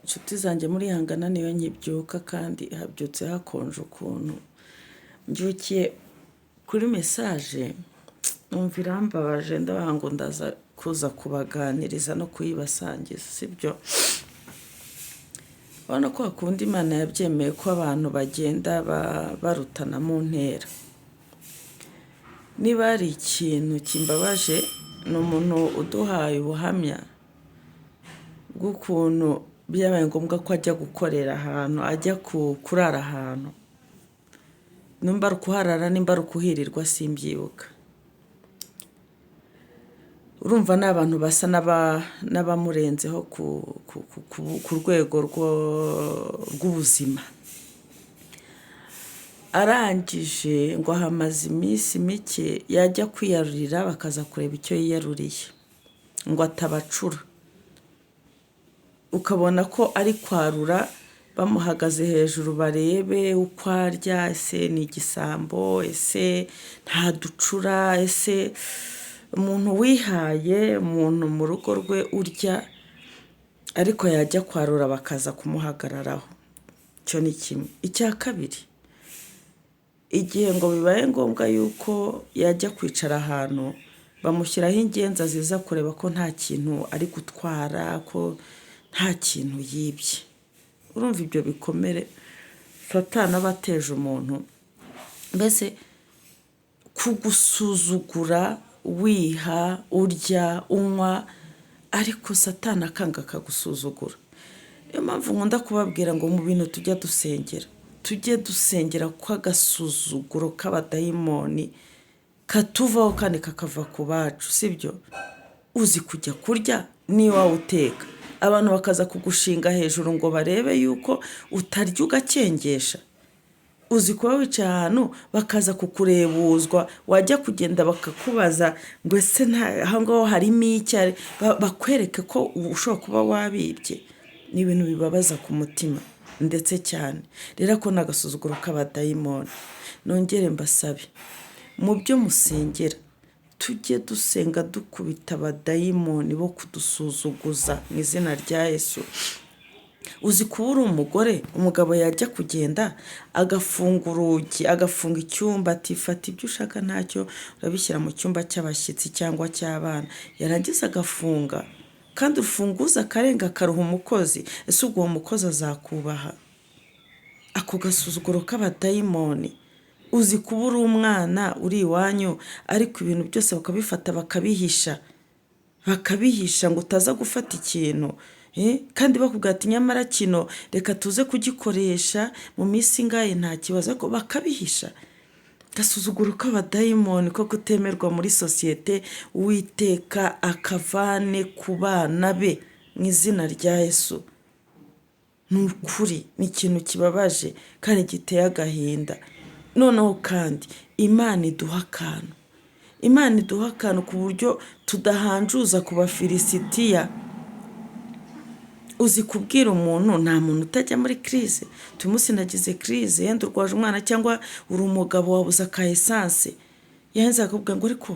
Inshuti zanjye, murihangana, niyo nkibyuka kandi habyutse hakonje ukuntu. Mbyukiye kuri message, numva irambabaje, ndabaha ngo ndaza kuza kubaganiriza no kuyibasangiza, sibyo? Urabona ko hakunda Imana yabyemeye ko abantu bagenda barutana mu ntera. Niba hari ikintu kimbabaje, ni umuntu uduhaye ubuhamya bw'ukuntu byabaye ngombwa ko ajya gukorera ahantu, ajya kurara ahantu, nimba ari ukuharara, nimba ari ukuhirirwa, simbyibuka. Urumva ni abantu basa n'abamurenzeho ku rwego rw'ubuzima. Arangije ngo ahamaze iminsi mike, yajya kwiyarurira bakaza kureba icyo yiyaruriye ngo atabacura. Ukabona ko ari kwarura bamuhagaze hejuru, barebe uko arya: ese ni igisambo? Ese ntaducura? Ese umuntu wihaye, umuntu mu rugo rwe urya, ariko yajya kwarura bakaza kumuhagararaho? Icyo ni kimwe. Icya kabiri, igihe ngo bibaye ngombwa yuko yajya kwicara ahantu, bamushyiraho ingenza ziza kureba ko nta kintu ari gutwara, ko nta kintu yibye. Urumva ibyo bikomere Satani aba ateje umuntu? Mbese kugusuzugura wiha, urya, unywa, ariko Satani akanga akagusuzugura. Niyo mpamvu nkunda kubabwira ngo mu bintu tujya dusengera, tujye dusengera ko agasuzuguro k'abadayimoni katuvaho kandi kakava ku bacu, sibyo? Uzi kujya kurya niba waba uteka, abantu bakaza kugushinga hejuru ngo barebe yuko utarya ugakengesha? Uzi kuba wicaye ahantu bakaza kukurebuzwa, wajya kugenda bakakubaza ngo: "Ese aho ngaho harimo iki?" Bakwereke ko ushobora kuba wabibye. Ni ibintu bibabaza ku mutima ndetse cyane. Rero ako ni agasuzuguro k'abadayimoni. Nongere mbasabe, mu byo musengera, tujye dusenga dukubita abadayimoni bo kudusuzuguza mu izina rya Yesu. Uzi kuba uri umugore, umugabo yajya kugenda agafunga urugi, agafunga icyumba, ati: "Fata ibyo ushaka, ntacyo, urabishyira mu cyumba cy'abashyitsi cyangwa cy'abana," yarangiza agafunga, kandi urufunguzo akarenga akaruha umukozi? Ese ubwo uwo mukozi azakubaha? Ako gasuzuguro k'abadayimoni. Uzi kuba uri umwana uri iwanyu, ariko ibintu byose bakabifata bakabihisha, bakabihisha ngo utaza gufata ikintu, kandi bakubwira ati: "Nyamara kino reka tuze kugikoresha mu minsi ingahe, nta kibazo," ariko bakabihisha? Agasuzuguro k'abadayimoni ko kutemerwa muri sosiyete, Uwiteka akavane ku bana be mu izina rya Yesu. Ni ukuri ni ikintu kibabaje kandi giteye agahinda. Noneho kandi Imana iduha akantu, Imana iduha akantu ku buryo tudahanjuza ku Bafilisitiya. Uzi kubwira umuntu, nta muntu utajya muri crise: "Uyu munsi nagize crise," yenda urwaje umwana cyangwa uri umugabo wabuze aka essence, yarangiza akakubwira ngo: "Ariko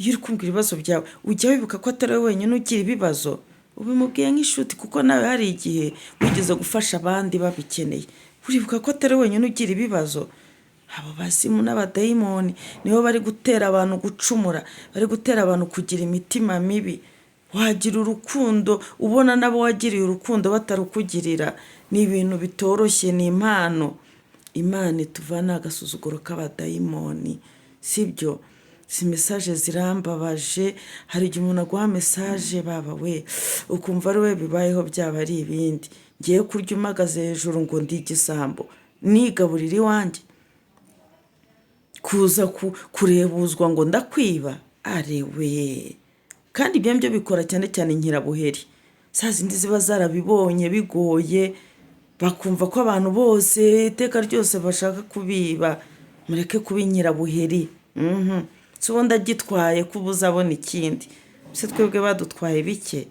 iyo uri kumbwira ibibazo byawe, ujya wibuka ko atari wowe wenyine ugira ibibazo?" Ubimubwiye nk'inshuti, kuko nawe hari igihe wigeze gufasha abandi babikeneye. Uribuka ko atari wenyine ugira ibibazo. Abo bazimu n'abadayimoni nibo bari gutera abantu gucumura, bari gutera abantu kugira imitima mibi. Wagira urukundo, ubona n'abo wagiriye urukundo batarukugirira. Ni ibintu bitoroshye, ni impano. Imana ituvane agasuzuguro k'abadayimoni, sibyo? Si message zirambabaje. Hari igihe umuntu aguha message, baba we, ukumva ari we bibayeho, byaba ari ibindi. Ngiye kurya umagaze hejuru ngo ndi igisambo, nigaburira iwanjye, kuza kurebuzwa ngo ndakwiba, arewe! Kandi ibyo ngibyo bikora cyane cyane inkirabuheri, za zindi ziba zarabibonye bigoye, bakumva ko abantu bose iteka ryose bashaka kubiba. Mureke kuba inkirabuheri. Si ubundi agitwaye ko uba uzabona ikindi? Se twebwe badutwaye bike?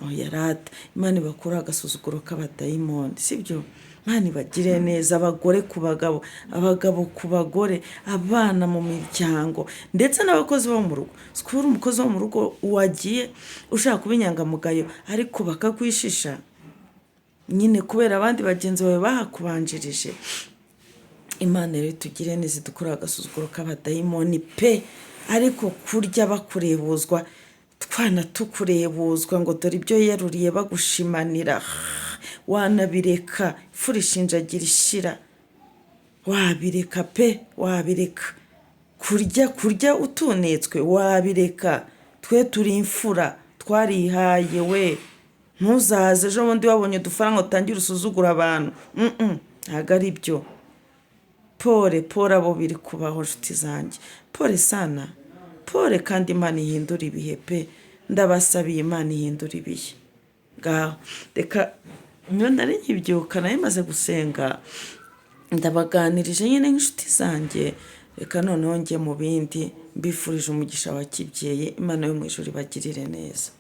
Oya rata, Imana ibakure agasuzuguro k'abadayimoni, sibyo? Imana ibagire neza, abagore ku bagabo, abagabo ku bagore, abana mu miryango, ndetse n'abakozi bo mu rugo. Si kuba uri umukozi wo mu rugo wagiye ushaka kuba inyangamugayo, ariko bakakwishisha. Nyine kubera abandi bagenzi bawe bahakubanjirije. Imana rero itugire neza, idukuraho agasuzuguro k'abadayimoni pe. Ariko kurya bakurebuzwa, twana tukurebuzwa ngo dore ibyo yiyaruriye, bagushimanira, wanabireka. Imfura ishinjagira ishira, wabireka pe, wabireka. Kurya utunetswe, wabireka. Twe turi imfura, twarihaye we. Ntuzaze ejo bundi wabonye udufaranga utangire usuzugura abantu. Ntabwo ari byo. Pole pole abo biri kubaho, nshuti zanjye, pole sana, pole. Kandi Imana ihindura ibihe pe. Ndabasabiye, Imana ihindura ibihe. Ngaho reka, niyo nari nkibyuka, nari maze gusenga, ndabaganirije nyine nk'inshuti zanjye. Reka noneho njye mu bindi. Mbifurije umugisha wa kibyeyi. Imana yo mu ijuru ibagirire neza.